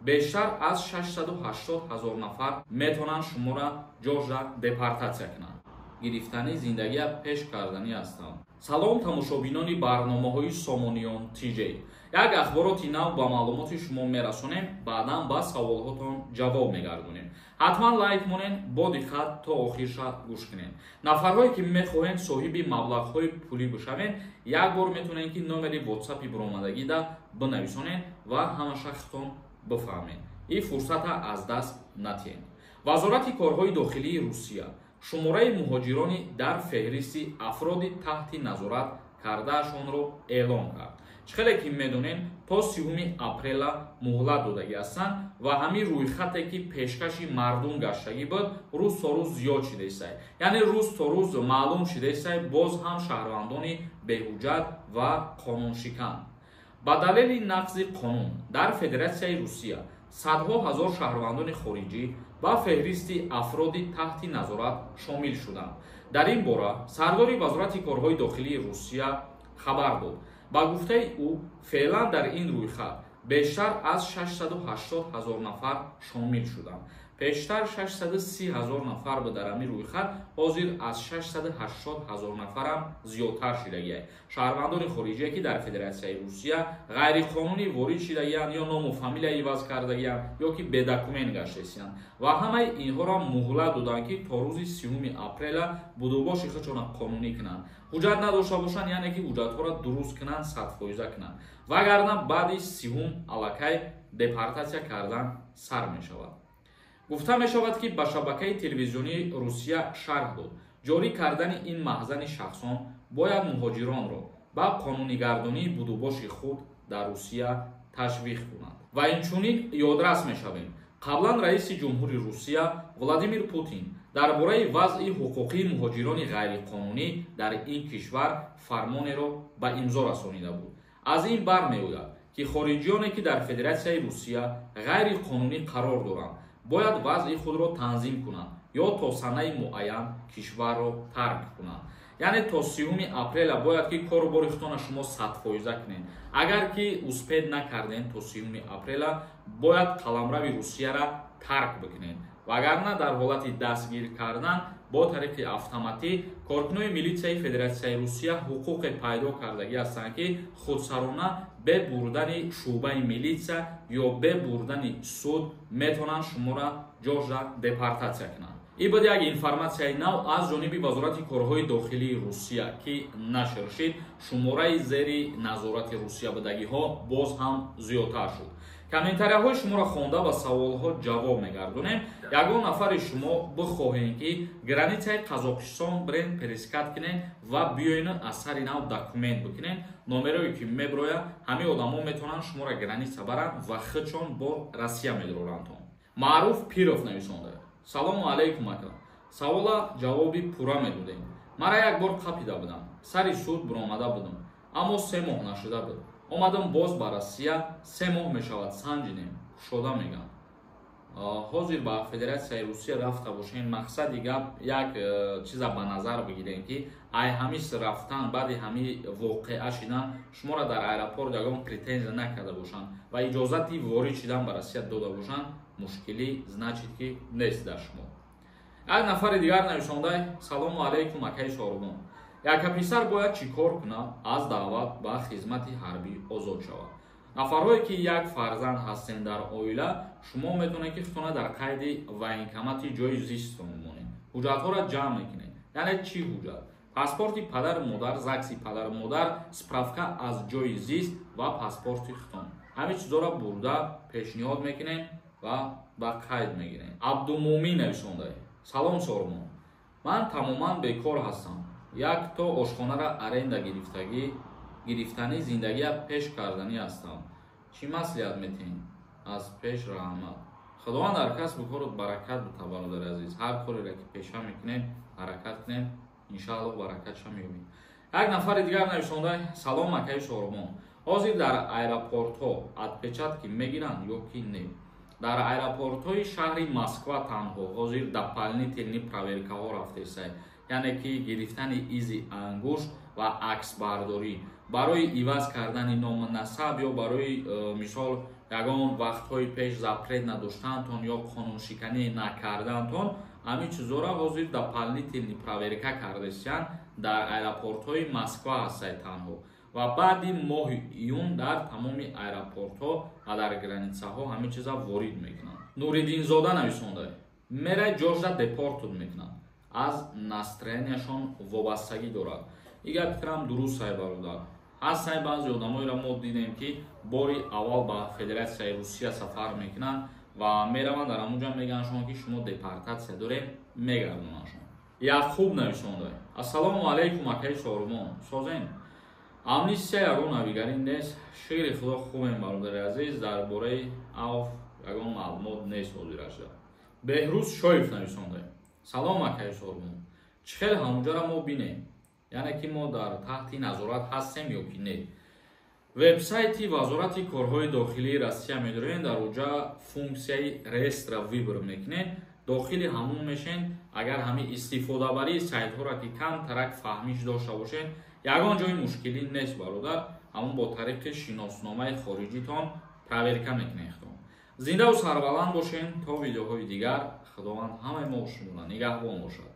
Бештар аз 680 ҳазор нафар метавонанд шуморо ҷожа депортатсия кунанд. Гирифтани зиндагия пеш карданӣ ҳастам. Салом, тамошобинони барномаҳои Сомониён ТЖ. Як ахбороти нав ба маълумоти шумо мерасонем, баъдан ба саволҳотон ҷавоб мегардонем. Ҳатман лайк монен, бо диққат то охирша гӯш кунед. Нафарҳое ки мехоҳед соҳиби маблағҳои пулӣ бишавед, як бор метавонед, ки номери ватсапи буромадагида бинависонед ва ҳамаша худтон бифаҳмед. Ин фурсата аз даст натиҳед. Вазорати корҳои дохилии Русия шумораи муҳоҷирони дар феҳристи афроди таҳти назорат кардаашонро эълон кард. Чӣ хеле ки медонем, то 30 апрела муҳлат додагӣ ҳастанд ва ҳамин рӯйхате ки пешкаши мардум гаштагӣ буд, рӯз то рӯз зиёд шидаистай. Яъне рӯз то рӯз маълум шидаистай боз ҳам шаҳрвандони беҳуҷҷат ва қонуншикан. Ба далели нақзи қонун дар Федератсияи Русия садҳо ҳазор шаҳрвандони хориҷӣ ба феҳристи афроди таҳти назорат шомил шуданд. Дар ин бора сардори Вазорати корҳои дохилии Русия хабар дод. Ба гуфтаи ӯ, феълан дар ин рӯйхат бештар аз 680 ҳазор нафар шомил шуданд. Пештар 630 ҳазор нафар буд дар ҳамин рӯйхат, ҳозир аз 680 ҳазор нафарам зиёдтар шидагиай. Шаҳрвандони хориҷие ки дар Федератсияи Русия ғайриқонунӣ ворид шидагиянд ё ному фамилия иваз кардагиянд ё ки бедокумент гаштаистиянд ва ҳамаи инҳоро муҳлат доданд, ки то рӯзи 30 апрела будубоши худшонро қонунӣ кунанд. Ҳуҷҷат надошта бошанд, яъне ки ҳуҷҷатҳоро дуруст кунанд, 100% кунанд. Вагарна баъди 30 аллакай депортатсия кардан сар мешавад. Гуфта мешавад, ки ба шабакаи телевизионии Русия шарҳ дод. Ҷорӣ кардани ин маҳзани шахсон бояд муҳоҷиронро ба қонунигардонии будубоши худ дар Русия ташвиқ кунад. Ва инчунин ёдрас мешавем. Қаблан раиси ҷумҳури Русия Владимир Путин дар бораи вазъи ҳуқуқии муҳоҷирони ғайриқонунӣ дар ин кишвар фармонеро ба имзо расонида буд. Аз ин бармеояд, ки хориҷиёне ки дар Федератсияи Русия ғайриқонунӣ қарор доранд, бояд вазъи худро танзим кунанд ё то санаи муайян кишварро тарк кунанд. Яъне то 30 апрела бояд ки кору бори худтонро шумо 100% кунед. Агар ки успеть накардем, то 30 апрела бояд қаламрави Русияро тарк бикунед. Вагарна дар ҳолати дастгир кардан бо тариқи автоматӣ коркунони милитсияи Федератсияи Русия ҳуқуқе пайдо кардагӣ ҳастанд, ки худсарона бе бурдани шӯъбаи милитсия ё бе бурдани суд метавонанд шуморо ҷожа депортатсия кунанд. Ин буд як информатсияи нав аз ҷониби Вазорати корҳои дохилии Русия, ки нашр шид. Шумораи зери назорати Русия будагиҳо боз ҳам зиёдтар шуд. Комментарияҳои шуморо хонда ба саволҳо ҷавоб мегардонем. Ягон нафари шумо бихоҳем, ки границаи Қазоқистон бирен, пересекать кунем ва биёен, аз сари нав документ бикунем, номерое ки мебирояд, ҳамин одамо метавонанд шуморо граница баранд ва худшон бо Россия медорандтон. Маъруф Пиров нависонда: Салому алайкум, ака. Савола ҷавоби пурра медодем. Мара як бор қапида будам, сари суд буромада будам, аммо 3 моҳ нашуда буд, омадам боз ба Россия, 3 моҳ мешавад, санҷидем, кушода мегам. Ҳозир ба Федератсияи Русия рафта бошем, мақсади гап як чиза ба назар бигирем, ки ай ҳамис рафтан, баъди ҳами воқеа шидан, шуморо дар аэропорт ягон претензия накарда бошанд ва иҷозати ворид шидан ба Россия дода бошанд, мушкилӣ значит ки нест дар шумо. Як нафари дигар нависондай: Салому алайкум, акаи Шорубон. Яка писар бояд чӣ кор кунад, аз даъват ба хизмати ҳарбӣ озод шавад? Нафарҳое ки як фарзанд ҳастем дар оила, шумо метавонед, ки худтона дар қайди военкомати ҷои зистон монед, ҳуҷҷатҳоро ҷамъ мекунед. Яъне чӣ ҳуҷҷат? Паспорти падару модар, ЗАГСи падару модар, справка аз ҷои зист ва паспорти худтон. Ҳамин чизҳоро бурда пешниҳод мекунем ва ба қайд мегирем. Абдумӯмин нависонда: Салом, Сормон. Ман тамоман бекор ҳастам, як то ошхонаро аренда гирифтагӣ, гирифтанӣ, зиндагия пеш карданӣ ҳастам. Чӣ маслиҳат метиҳем? Аз пеш раҳмат. Худованд дар касбу корот баракат бита, бародари азиз. Ҳар кореро ки пеша мекунем, ҳаракат кунем, иншааллоҳ, баракатша меёбем. Як нафари дигар нависонда: Салом, акаи Шорубон. Ҳозир дар аэропортҳо отпечатки мегиранд ё ки не? Дар аэропортҳои шаҳри Москва танҳо ҳозир дополнительный проверкаҳо рафтесай, яъне ки гирифтани изи ангушт ва аксбардорӣ барои иваз кардани ному насаб ё барои мисол Ягон вақтҳои пеш запрет надоштаантон ё қонуншиканӣ накардаантон, ҳамин чизҳоро ҳозир дополнительный проверка кардесиянд. Дар аэропортҳои Москва ҳастай танҳо ва баъди моҳи июн дар тамоми аэропортҳо ва дар границаҳо ҳамин чиза ворид мекунанд. Нуриддинзода нависонда: мерай, ҷошда депортут мекунанд, аз настроенияшон вобастагӣ дорад. И гап фикрам дуруст ай, бародар. Ҳастай баъзе одамоеро мо дидем, ки бори аввал ба Федератсияи Русия сафар мекунанд ва мераванд, дар ҳамунҷа мегӯяндшон, ки шумо депортатсия дорем, мегардонандшон. Яқуб нависонда: ассалому алайкум, акаи Сорумон, созен? Амнистия ягон навигарӣ нест? Шукри Худо, хубем, бародари азиз. Дар бораи афв ягон маълумот нест ҳозирашда. Беҳрӯз Шоев нависонда: салом, акаи Сорумон, чӣ хел ҳамунҷаро мо бинем, яъне ки мо дар таҳти назорат ҳастем ё ки не? Вебсайти Вазорати корҳои дохилии Россия медорем, дар оҷа функсияи реестра выбор мекунед, дохили ҳамун мешен. Агар ҳамин истифодабарии сайтҳоро ки камтарак фаҳмиш дошта бошед, ягон ҷои мушкилӣ нест, бародар. Ҳамун бо тариқи шиносномаи хориҷитон проверка мекунед худтон. Зиндаву сарбаланд бошен то видеоҳои дигар. Худованд ҳамаи мо шуморо нигаҳбон бошад.